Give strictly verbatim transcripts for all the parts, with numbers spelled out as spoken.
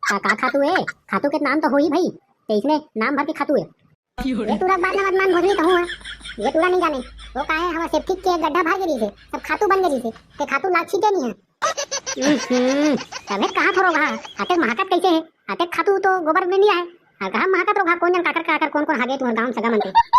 का, का खातू ए? खातू के नाम तो होही भाई, ते इसने नाम भर के खातू ए। ये टूरा के बात ना मत मान भोजनी कहूँ है। ये टूरा नहीं जाने, वो का है, हमारे सेप्टिक के गड्ढा भर के रही थे, सब खातू बन के रही थे, ते खातू लाग छीटे नहीं है। हम्म, तबे कहा थो रोगहा, अतेक महकत कैसे है? अतेक खातू तो गोबर में नहीं आए। और कहा महकत रोगहा, कौन जन काकर काकर कौन कौन हागे तुम्हारे गांव में सगा मन के।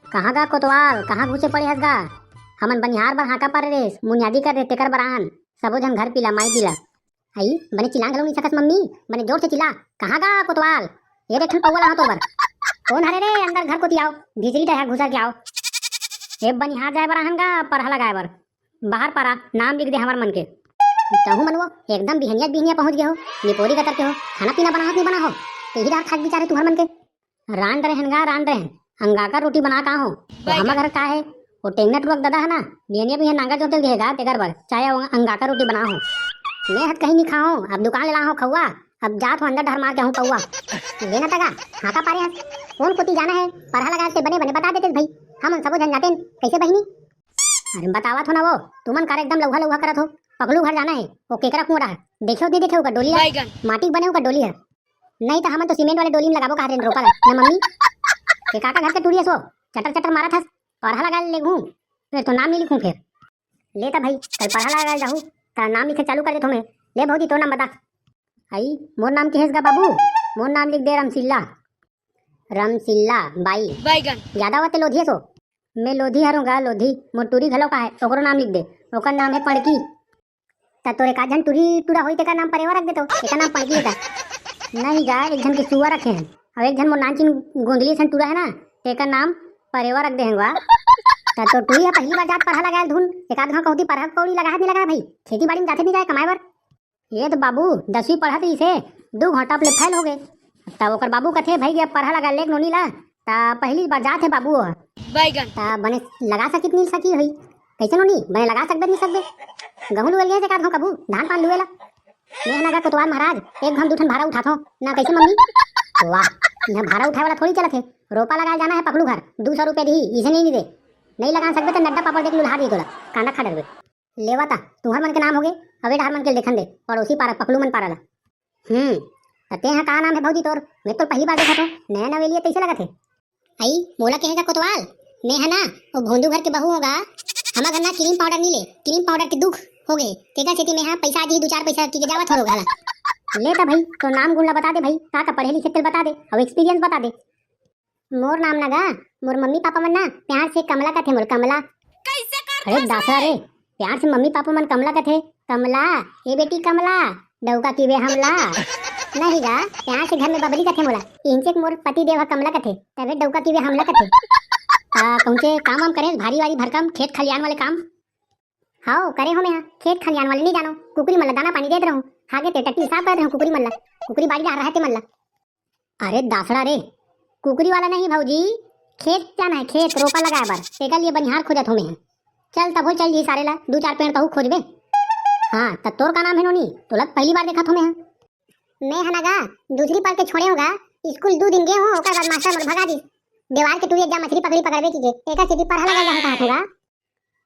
कहाँ गा कोतवाल, कहाँ घुसे पड़े हस गा? हमन बनिहार बर हाका पारे रेस, मुनियादी कर रे, तेकर बर आन। सबो झन घर पीला, माई पीला। आई, बने चिल्ला घलो नहीं सकस मम्मी, बने जोर से चिल्ला। कहाँ गा कोतवाल? ये देख ठन पौवा लाहूं तोर बर। कौन हरे रे? अंदर घर कोती आओ, भीतरी डहर घुसर के आओ। ए बनिहार जाए बर आहन गा, परहा लगाए बर। बाहर पारा, नाम लिख दे हमर मन के। तहू मन वो एकदम बिहनिया बिहनिया पहुंच गए हो, निपोरी गतर के हो, खाना पीना बनावत नहीं बना हो, तेही डार खाक बिचारे तुहर मन के। रांध रहेन गा, रांध रहेन। अंगाकर रोटी बना का हो? तो हमर घर का है? वो टेंगना टुरक ददा है ना, बिहनिया बिहनिया नांगर जोते देगा, तेकर बर चाहे वो अंगाकर रोटी बना हो। मैं हत कहीं नहीं खाओ, अब दुकान ले ला हो खौवा, अब जात हो अंदर डहर मार के हूँ पौवा। ले ना तगा, हाका पारे हस। कौन कोती जाना है, परहा लगा से बने बने बता देते भाई, हम उन सबो झन जाते कैसे बहिनी? अरे बतावा थो ना वो, तुमन कार एकदम लौहा लौहा करत हो, पकलू घर जाना है, वो केकरा कुआं रहा, देखे हो दी देखे हो का डोली है, बैगन। माटी के बने हो का डोली है। नहीं तो हमन तो सीमेंट वाले डोली में लगाबो कहा रे रोपा ला। ना मम्मी, के काका घर के टूरी असो, चटर चटर मारत हस, परहा लगा ले घूम, फिर तो नाम नहीं लिखूं फिर। ले ता भाई, कल परहा लगा जाहू, ता नाम लिखे चालू कर देथो मैं। ले भौजी, तो नाम बता। आई, मोर नाम के हेस गा बाबू? मोर नाम लिख दे रमसिल्ला। रमसिल्ला बाई। बैगन। ज्यादा होते लोधी असो। मैं लोधी हरों गा, लोधी। मोर टूरी घलो का है, ओकरो नाम लिख दे। ओकर नाम है पड़की। त तोरे का झन टूरी टूरा होई, तेकर नाम परेवा रख देतो, एकर नाम पड़की है का? नहीं गा, एक झन के सुआ रखे हैं, और एक झन मोर नानचिन गोंदली सन टूरा है ना, तेकर नाम परेवा रख दे हैं गा। त तो टूरी है पहली बार जात परहा लगायल धुन, एक आध घाव कहती परहा कौड़ी लगा है नहीं लगा भाई, खेती बाड़ी में जाते नहीं जाए कमाए बर। ये तो बाबू दसवीं पढ़त रहिसे, दू घंटा ले फेल हो गए। त ओकर बाबू कथे, "भाई, ये परहा लगा लेक नोनी ला, त पहली बार जात है बाबू ओह।" बैगन। त बने लगा सकित नहीं सकी होई। कैसे नोनी, बने लगा सकबे नहीं सकबे? गहूं लुए लिए से का हो कबू, धान पान लुए ला। मैं ना गा कोतवाल महाराज, एक घन दू ठन भारा उठाथो ना, कैसे मम्मी? वाह, यहाँ भारा उठाए वाला थोड़ी चलत है। रोपा लगा जाना है पकलू घर, दू सौ रुपये दी, इसे नहीं, नहीं दे। नहीं लगा सकबे तो नड्डा पापड़ देख लुल्हा दी तोला, कांदा खा डरबे। लेवा ता, तुहर मन के नाम होगे, अवे डहर मन के देखन दे, पड़ोसी पारा, पकलू मन पारा ला। हम्म, त तेहा का नाम है भौजी तोर? मैं तो पहली बार देखत हूँ, नया नवेलिया कैसे लगत है? आई, मोला कहेगा कोतवाल, मैं है ना, वो भोंदू घर के बहू होगा, हमा घर ना क्रीम पाउडर नहीं ले, क्रीम पाउडर के दुख हो गए, तेकर सेती मैं हा पैसा आजी दू चार पैसा की के जावत हो घाला। ले ता भाई, तो नाम गुण ला बता दे भाई, का का पढ़े लिखे तेल बता दे, और एक्सपीरियंस बता दे। मोर नाम ना गा, मोर मम्मी पापा मन ना प्यार से कमला कथे मोर, कमला। कैसे कर अरे दासरा रे, प्यार से मम्मी पापा मन कमला कथे, कमला, ए बेटी कमला, डौका की बे हमला। नहीं गा, प्यार से घर में बबली कथे मोला, इंचे के मोर पति देव ह कमला कथे, तबे डौका की बे हमला कथे। आ, कौन से काम वाम करे, भारी वारी भरकम, खेत खलियान वाले काम? हाओ, करे हो मैं हा, खेत खलियान वाले नहीं जानो, कुकरी मन ला दाना पानी देत रहूं, हागे ते टट्टी साफ करत रहूं कुकरी मन ला, कुकरी बाड़ी डहर रहे ते मन ला। अरे दासड़ा रे, कुकरी वाला नहीं भौजी, खेत जाना है, खेत रोपा लगाए बर, तेकर लिए बनिहार खोजत हो मैं। चल तभो चल जी सारे ला, दू चार पेड़ तहू खोजबे। हाँ, त तोर का नाम है नोनी? तोला त पहली बार देखत हो मैं। मैं हना गा, दूसरी पढ़ के छोड़े होगा, स्कूल दू दिन गए हो, ओकर बाद मास्टर मोर भगा दी। देवाल के टूरी जा मछली पकड़ी पकड़बे की के, एकर सेती परहा लगा जाहूं कहत होगा।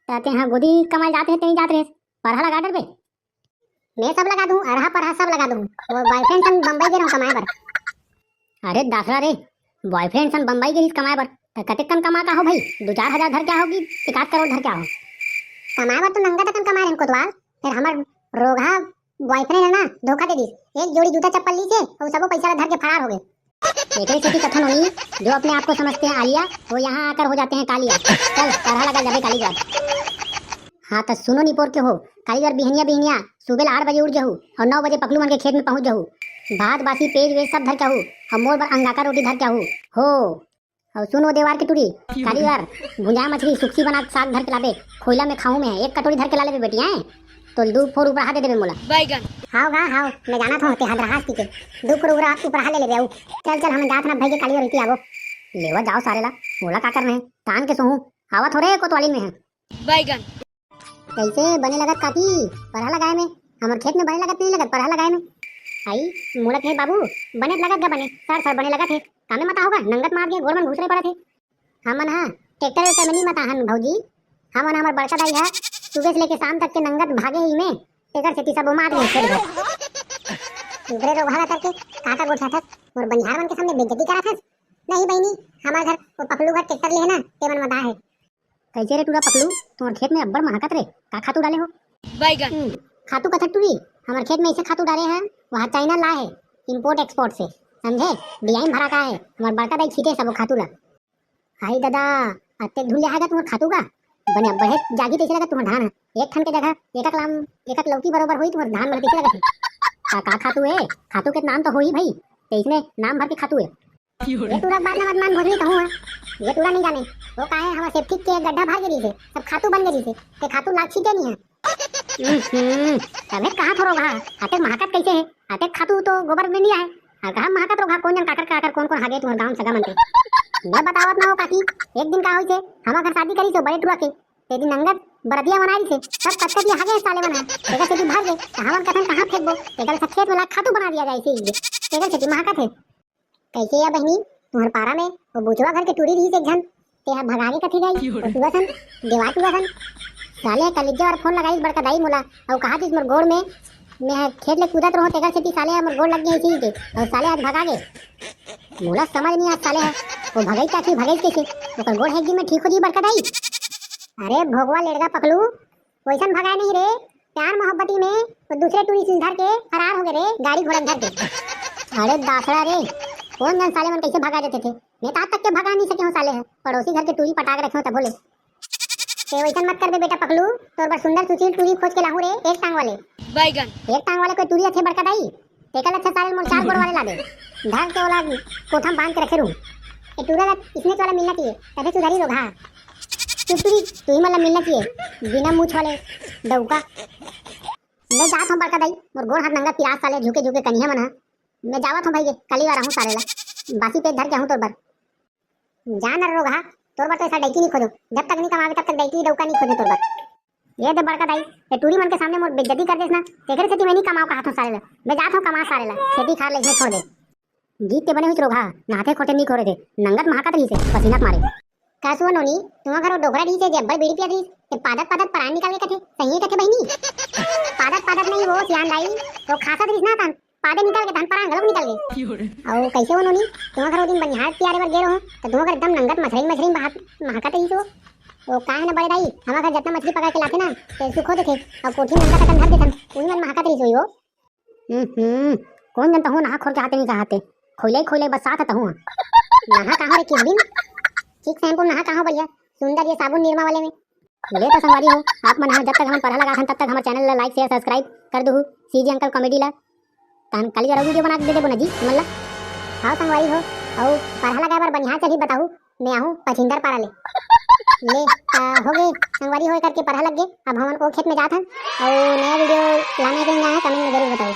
त तेहा गोदी कमाए जात रहे, तेही जात रहे, परहा लगा डरबे। मैं सब लगा दूं, अरहा परहा सब लगा दूं। वो बॉयफ्रेंड संग बम्बई गे रहूं कमाए बर। अरे दासरा रे, बॉयफ्रेंड संग बम्बई गे रहिस कमाए बर, त कतेक कन कमा का हो भाई? दू चार हजार धर क्या होगी, एक आध करोड़ धर क्या हो? कमाए बर तो नंगा तकन कमाए रहन कोतवाल, फिर हमर रोगहा बॉयफ्रेंड है ना, धोखा दे दिस। एक जोड़ी जूता चप्पल लीसे, और सबो पैसा ला धर के फरार हो गए। एकरे सेती कथन होनी, जो अपने आप को समझते हैं आलिया, वो यहाँ आकर हो जाते हैं कालिया। चल, परहा लगा जाबे काली जात। हाँ, त सुनो निपोर के हो, काली बार बिहनिया बिहनिया सुबह ला आठ बजे उठ जहू और नौ बजे पकलू मन के खेत में पहुंच जहू। भात बासी पेज वेज सब धर के आहू और मोर बर अंगाका रोटी धर के आहू। हो, और सुनो देवार के टूरी, काली बार भुंजा मछली सुक्सी बना के साग धर के लाबे, खोइला में खाहू में एक कटोरी धर के ला लेबे बेटी, हैं? तो दू फोर उपराहा दे देबे मोला। बैगन। हाव गा, हाव, मैं जानत हूँ, ते हद रहास पी के। दू फोर उपरा-, उपराहा ले लेबे, आऊ। चल, चल, हम जात ना भाई के काली बार इति आबो। लेवा जाओ सारे ला, मोला का करना है? तान के सोहू, आवत हो रे कोतवाली में है। बैगन। कैसे बने लगत काकी, परहा लगाए में? हमर खेत में बने लगत नहीं लगत, परहा लगाए में। आई, मोला कहे बाबू, बने लगत गा बने, सर सर बने लगत हे। कामे मता होगा, नंगत मार के गोड़ मन घुसरे पड़त हे। हमन हा ट्रैक्टर के कमी मता हन भौजी, हमन हमर बड़का दाई हा सुबह से लेके शाम तक के नंगत भागे ही में, तेकर सेती सब उमार गए खेत भर। उबरे रोगहा ला करके काका गोठियाथस, मोर बनिहार मन के सामने बेइज्जती कराथस। नहीं बहिनी, हमार घर वो पकलू घर ट्रैक्टर ले हे ना, ते मन मता हे। कैसे रे टूरा पकलू, तुम्हार खेत में अब्बड़ महकत रे, का खातू डाले हो? बैगन। हम्म, खातू कथक टूरी, हमार खेत में ऐसे खातू डाले हैं, वहाँ चाइना ला है, इम्पोर्ट एक्सपोर्ट से, समझे? बियाई में भरा का है, हमार बड़का दाई छीटे सब वो खातू ला। हाय दादा, अतेक धुन ले आएगा तुम्हार खातू का, बने अब्बड़ हे जागी तैसे लगा तुम्हार धान है, एक ठन के जगह एक एक लाम, एक एक लौकी बरोबर होई तुम्हार धान मन तैसे लगा। का, का खातू है? खातू के नाम तो होई भाई, ते इसने नाम भर के खातू है। ये टूरा के बात ना मत मान भोजनी कहूँ हा। ये टूरा नहीं जाने, वो का है, हमार सेप्टिक के गड्ढा भर गे रहिसे, सब खातू बन गे रहिसे, ते खातू लाग छीटे नहीं है। हम्म, तबे कहा थोरो भा, अतेक महकत कैसे है? अतेक खातू तो गोबर में नहीं आए। और कहा महकत रोगहा, कौन जन काकर काकर कौन कौन हागे तुम्हार गाँव में सगा मनते। मैं बतावत ना हो काकी, एक दिन का होइसे, हमार घर शादी करिसे बड़े टूरा के, ते दिन नंगत बरतिया बनाई से, सब कतकतिया हागे साले मन हा, तेकर सेती भर गे, तो हमन कथन कहाँ फेंकबो, तेकर से खेत में ला खातू बना दिया जाए इसे, तेकर सेती महकत है। कैसे या बहिनी, तुम्हार पारा में वो बुचवा घर के टूरी रहिस एक झन, ते हा भगागे कथे गई, वो टूरा सन, देवा टूरा सन। साले कलेजा और फोन लगाइस बड़का दाई मोला, अउ कहा दिस मोर गोड़ में, मैं हा खेत ले कूदत रहो, तेकर सेती साले हा मोर गोड़ लग गई इसी के, और साले आज भगागे। मोला समझ नहीं आज साले हा, वो भगाई क्या थी, भगाई कैसे, ओकर गोड़ है एक दिन में ठीक हो जी बड़का दाई। अरे भोगवा लेड़गा पकलू, वैसन भगाए नहीं रे, प्यार मोहब्बती में वो दूसरे टूरी से धर के फरार हो गए रे, गाड़ी घोड़ा धर के। अरे दासड़ा रे, कौन जन साले मन कैसे भगा देते थे? मैं तो आज तक के भगा नहीं सके हूँ साले है, पड़ोसी घर के टूरी पटाक रखे हो तब बोले। ते वैसन मत कर दे बेटा पकलू, तोर बर सुंदर सुशील टूरी खोज के लाहूं रे, एक टांग वाले। बैगन। एक टांग वाले कोई टूरी अच्छे बड़का दाई, तेकर अच्छा साले मोर चार गोड़ वाले ला दे, धर के ओला कोठा में बांध के रखे रहूं। ये टूरा ला इसने वाला मिलना चाहिए, तबे सुधारी रोगहा। टुकटुरी, तुही मन ला मिलना चाहिए, बिना मूछ वाले डौका। मैं जात हूँ बड़का दाई, मोर गोड़ हाथ नंगा पिरात साले झुके झुके कनिहा मन हा। मैं जावत हूँ भाई के, काली वार आहूँ साले ला, बासी पेट धर के आहूँ तोर बर। जा न रे रोगहा, तोर बर तो ऐसा डैकी नहीं खोजो, जब तक नहीं कमावे तब तक डैकी डौका नहीं खोजो तोर बर। ये दे बड़का दाई, ये टूरी मन के सामने मोर बेइज्जती कर देस ना, तेकरे सेती मैं नहीं कमाओ कहात हूँ साले ला। मैं जात हूँ कमा साले ला, खेती खार ले इसने छोड़ दे। जीत के बने हुई रोगहा, नहाते खोटे नी खोरे थे, नंगत महाकत रही से, पसीना के मारे। का सुन नोनी, तुम्हार घर वो डोकरा रही से, जे अब्बड़ बीड़ी पियत रही, ते पादत पादत परान निकाल के कथे, सही है कथे बहिनी? पादत पादत नहीं वो सियान दाई, वो खासत रही ना तन, पादे निकाल के तन परान गलत निकल गए। और कैसे हो नोनी, तुम्हार घर वो दिन बनिहार पियारे बर गेलो हो, तो तुम्हार घर एकदम नंगत मछरी मछरी महकत रही सो। वो का है ना बड़े दाई, हमारे घर जितना मछली पकड़ के लाते ना, ते सुखो देखे, और कोठी नंगत अकन धर देथन, उही मन महकत रही सोई वो। हम्म, कौन जन तहूँ नहा खोर के आते नहीं कहाते, खोइले खोइले बस साथ तहूँ। नहा कहाँ रे किस दिन? ठीक शैम्पू नहा कहाँ बढ़िया, सुंदर ये साबुन निरमा वाले में। ले तो संगवारी हो, आप मन हा जब तक हमन परहा लगाथन तब तक हमर चैनल ला लाइक शेयर सब्सक्राइब कर दुहू सीजी अंकल कॉमेडी ला। तहन काली जरा वीडियो बना के दे देबो ना जी हमन ला। हाँ संगवारी हो, अउ परहा लगाए बर बनिहार चलही बताहू, मैं आहूँ पछिंदर पारा ले। ले, आ, हो गे संगवारी हो, करके परहा लग गे। अब हमन ओ खेत में जात हन अउ नया वीडियो लाने के लिए कमेंट में जरूर बताओ।